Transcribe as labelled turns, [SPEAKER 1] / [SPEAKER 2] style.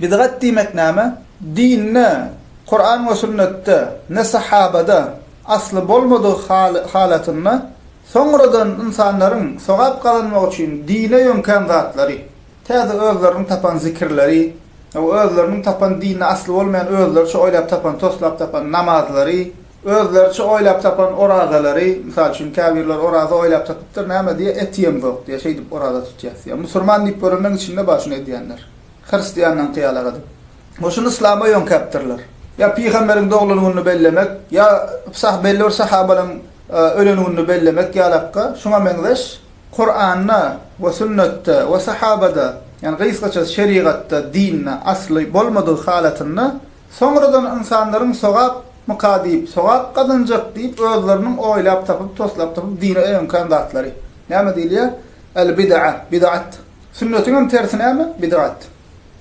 [SPEAKER 1] Bidgat diýmek näme? Dinde, Kuran we sünnetde, ne sahabada asly bolmadygy halatynda soňradan ynsanlaryň sogap gazanmak üçin dine ýöňkän zatlary, täze özleriniň tapan zikirleri we özleriniň tapan dinde asly bolmaýan özleriçe oýlap tapan, toslap tapan namazlary, özleriçe oýlap tapan orazalary, mysal üçin käbirler oraza oýlap tapypdyr, näme diýýär, et iýemzok diýýär, şeýdip oraza tutýas diýýär. Musurman diýip görenleň içinde bar şuny edýänler. Hristianlaňky ýalak edip. We şuny yslama ýöňkäpdirler. Ýa pygamberiň doglan gününi bellemek, ýa sah belli bir sahabalaň ölen gününi bellemek ýalakka, şuňa meňzeş Kuranda we sünnetde we sahabada, ýagny gysgaça şerigatda, dinde asly bolmadygy halatynda soňradan ynsanlaryň sogapmyka diýip, sogap gazanjak diýip özleriniň oýlap tapyp, toslap tapyp dine ýöňkän zatlary. Näme diýilýär? El-bid'a, bid'at. Sünnetiňem tersi näme? Bid'at.